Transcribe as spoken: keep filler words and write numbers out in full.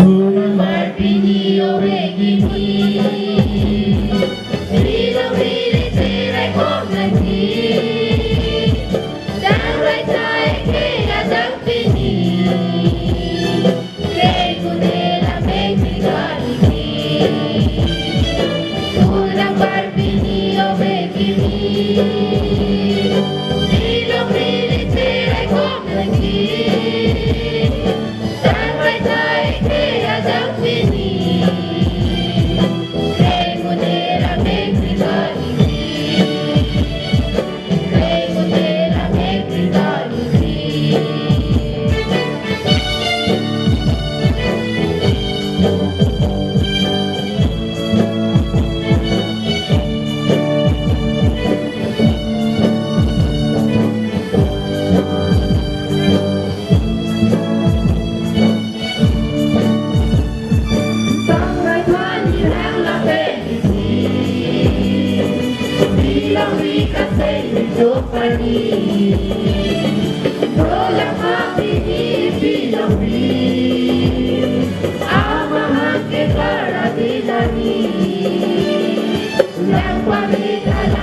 Unang mar pini ove kimi, ri longri le cherai kong nangji. Changrai chai ke ajang pini, kreng kune la meng ri kali ki. Unang mar pini ove kimi, ri longri le cherai kong nangji. Changrai chai ke ajang pini, kreng kune la meng ri kali ki. Kreng kune la meng ri kali ki. Changrai pani rang lapen isi, ri longri kaseng ri jok pani. Bro lang ma pini pi longri, amahang ke kara dilani. Lang pani kala